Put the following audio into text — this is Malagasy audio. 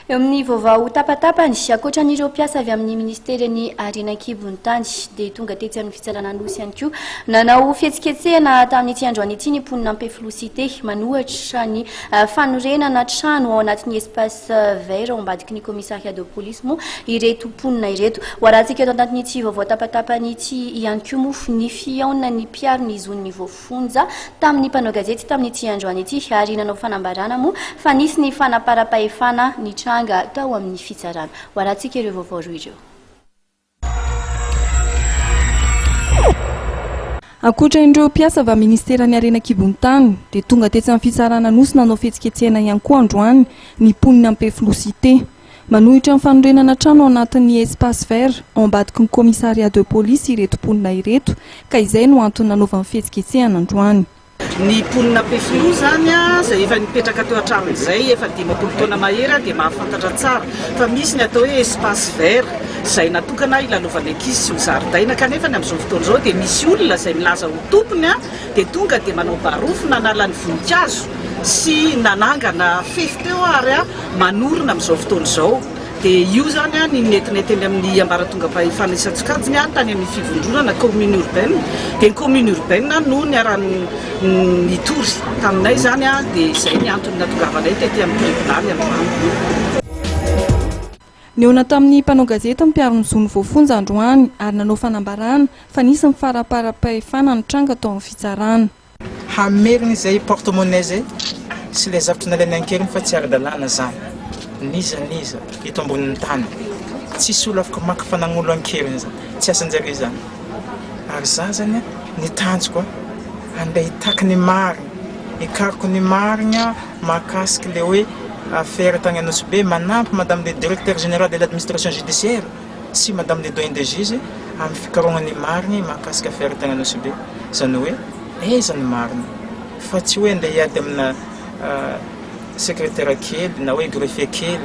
Eo amin'ny vaovao tapatapany, ankoatra an'ireo mpiasa avy amin'ny ministeran'ny harena an-kibon'ny tany dia tonga tetsy amin'ny fitsarana Anosy ihany koa nanao fihetsiketsehana tamin'ity androany ity ny mponina Ampefiloha Cité manohitra ny fanorenana trano ao anatin'ny espace vert ao ambadiky ny commissariat de police moa ireto mponina ireto. Ho arahantsika eto anatin'ity vaovao tapatapany ity ihany koa moa ny fihaonan'ny mpiaro ny zon'ny voafonja tamin'ny mpanao gazety tamin'ity androany ity ary nanao fanambarana moa fa nisy ny fanaparam-pahefana nitranga tao amin'ny fitsarana. Ho arahantsika ireo vaovao roa ireo. Ankoatra ireo mpiasa avy amin'ny ministeran'ny harena an-kibon'ny tany dia tonga tetsy amin'ny fitsarana Anosy nanao fihetsiketsehana ihany koa androany ny mponina Ampefiloha Cité. Manohitra ny fanorenana trano ao anatin'ny espace vert ao ambadiky ny commissariat de police ireto mponina ireto ka izay no antony nanaovany fihetsiketsehana androany. Ny mponina Ampefiloha izany izay efa nipetraka teo hatramin'izay efa 50 taona mahery dia mahafantatra tsara fa misy ny atao hoe espace vert izay natokana hilalaovan'ny ankizy sy ho zaridaina kanefa ny amin'izao fotoana izao dia misy olona izay milaza ho tompony dia tonga dia manao barofo nanala ny voninkazo sy nanangana fefy teo ary manorina amin'izao fotoana izao. Dia io izany ny nentinay teny amin'ny ambaratongam-pahefana isan-tsokajiny tany amin'ny fivondronana commune urbaine. Dia ny commune urbaine no niara-nitory taminay izany dia izay ny antony nahatongavanay tety amin'ny tribonaly androany. Nihaona tamin'ny mpanao gazety ny mpiaro ny zon'ny voafonja androany ary nanao fanambarana fa nisy ny faramparam-pahefana nitranga tao amin'ny fitsarana. Hamerina izay porte monnaie zay sy ilay zavatra nalainy ankeriny fa tsy ara-dalàna zany. N'iza n'iza eto ambonin'ny tany tsisy olo afaka maka fanagn'olo ankeriny zany, tsy asan-jareo zany. Ary za zany an, ny tanjoko an, andeha hitaky ny marigny, hikaroko ny marigny mahakasiky le hoe affaire tagny Anosibe, manampy madame le directeur général de l'administration judiciaire. sy Madame le doyen des juges amin'ny fikarohana ny marigny mahakasika affaire tagny Anosibe, zany hoe aiza ny marina fa tsy hoe andeha hiady amina secrétaire kely na hoe greffier kely.